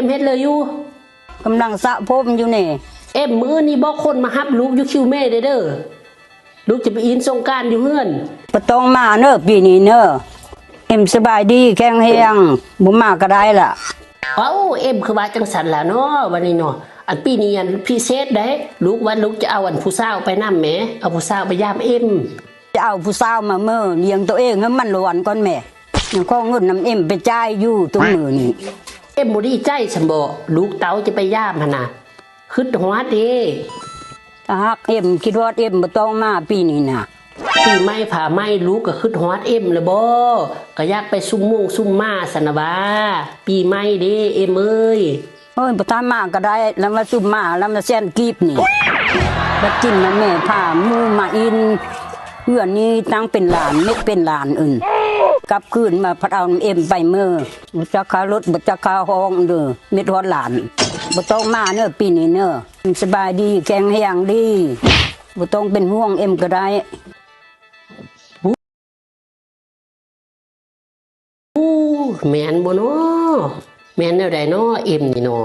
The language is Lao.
ເຮັດເລີຍຢູ່? ກຳລັງສະຜົມຢູ່ນີ້. ເອັມ ມື້ອື່ນນີ້ບອກຄົນມາຮັບລູກຢູ່ຄິວແມ່ເດີ້. ລູກຈະໄປອິນສົງການຢູ່ເຮືອນ. ບໍ່ຕ້ອງມາເນີ ປີນີ້ເນີ. ເອັມ ສະບາຍດີ ແຂງແຮງ ບໍ່ມາກໍໄດ້ລະ. ເອົ້າ ເອັມ ຄືວ່າຈັ່ງຊັ້ນລະເນາະ ບັດນີ້ເນາະ. ອັນປີນີ້ອັນພິເສດເດ້. ລູກວ່າລູກຈະເອົາອັນຜູ້ສາວໄປນຳແໝ. ເອົາຜູ້ສາວໄປຢາມເອັມ. ຈະເອົາຜູ້ສາວມາເມີ ລ້ຽງໂຕເອງໃຫ້ມັນລວນກ່ອນແໝ. ຍັງຂໍເງິນນຳເອັມໄປຈ່າຍຢູ່ທຸກມື້ນີ້. ເອັມ ບໍ່ດີໃຈຊັ້ນບໍ? ລູກເຕົ້າຈະໄປຢາມຫັ້ນນະ. ຄຶດຮອດເດ້. ຖ້າຫາກເອັມຄິດຮອດເອັມ ບໍ່ຕ້ອງມາປີນີ້ນະ. ປີໃໝ່ພາໃໝ່ ລູກກໍຄຶດຮອດເອັມແລ້ວບໍ? ກໍຢາກໄປຊຸມມຸງຊຸມມາຊັ້ນນະຫວາ. ປີໃໝ່ເດ້ເອັມເອີຍ. ໂອ້ຍ ບໍ່ທ່ານມາກໍໄດ້. ລະມາຊຸມມາ ລະມາແສນກີບນີ້. ບັດກິນນຳແມ່ພາໝູມາອິນ. ເຮືອນນີ້ຕັ້ງເປັນລ້ານ ເມັດເປັນລ້ານອື່ນ. ກັບຄືນມາພັດເອົາເອັມໄປເມີ. ບໍ່ຈັກຄ່າລົດ ບໍ່ຈັກຄ່າຫ້ອງເດີ. ເມັດຮອດລ້ານ. ບໍ່ຕ້ອງມາເນີ ປີນີ້ເນີ. ສະບາຍດີ ແຂງແຮງດີ. ບໍ່ຕ້ອງເປັນຫ່ວງເອັມກໍໄດ້. ໂອ້ ແມ່ນບໍ່ນໍ? ແມ່ນແນວໃດນໍ ເອັມນີ້ນໍ?